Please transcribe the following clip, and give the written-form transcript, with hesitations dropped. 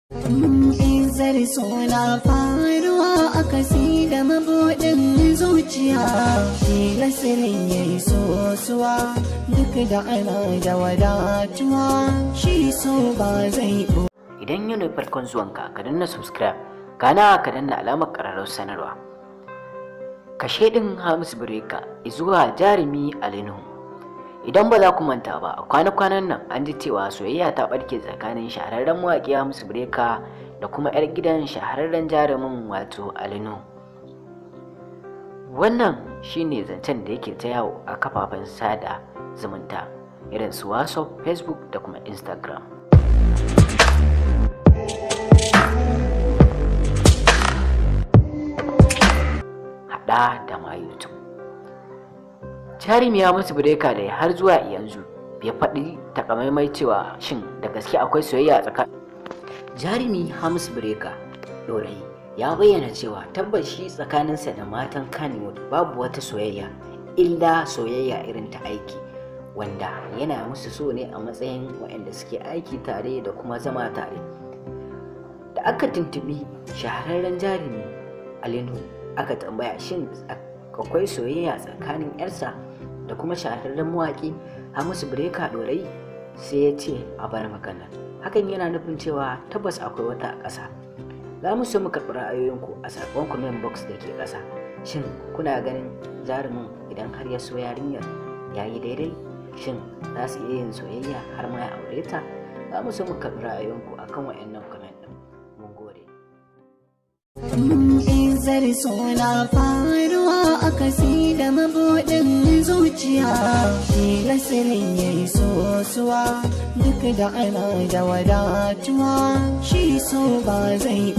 Izar suna faruwa a kasi da mabuɗin zuciya. Tilasirin ya yi sosuwa duk da ana da wadatuwa, shi so ba zai. Idan yau ne farkon zuwanka, ka danna subscribe, kana ka danna alamar ƙararrawar sanarwa. Kashe ɗin Hamisu Breaker zuwa jarumi Ali Nuhu. Idan ba za ku manta ba, a kwana-kwanan nan an ji cewa soyayya ta ɓarke tsakanin shahararren mawaƙi Hamisu Breaker da kuma 'yar gidan shahararren jarumin, wato Ali Nuhu. Wannan shine zancen da yake ta yawo a kafafen sada zumunta irin su WhatsApp, Facebook da kuma Instagram. Haɗa da ma YouTube. Jarumi Hamisu Breaker da har zuwa yanzu bai faɗi takamaimai cewa shin da gaske akwai soyayya tsakanin. Jarumi Hamisu Breaker Ɗorayi ya bayyana cewa tabbas shi tsakaninsa da matan Kannywood babu wata soyayya illa soyayya irin ta aiki, wanda yana musu so ne a matsayin waɗanda suke aiki tare da kuma zama tare. Da aka tuntubi shahararren jarumi Ali Nuhu, aka tambaya shin akwai soyayya tsakanin 'yarsa da kuma shahararren mawaƙi Hamisu Breaker Ɗorayi, sai ya ce a bar maganar. Hakan yana nufin cewa tabbas akwai wata a ƙasa. Za mu so mu karɓi ra'ayoyinku a saƙon comment box da ke ƙasa. Shin kuna ganin jarumin idan har ya so yarinyar ya yi daidai? Shin za su iya yin soyayya har ma ya aure ta? Za mu so mu karɓi ra'ayoyinku akan wa'annan comment ɗin. Mun gode. Izar suna faruwa a kasi da mabuɗin zuciya. Tilasirin ya yi sosuwa duk da ana da wadatuwa, shi so ba zai.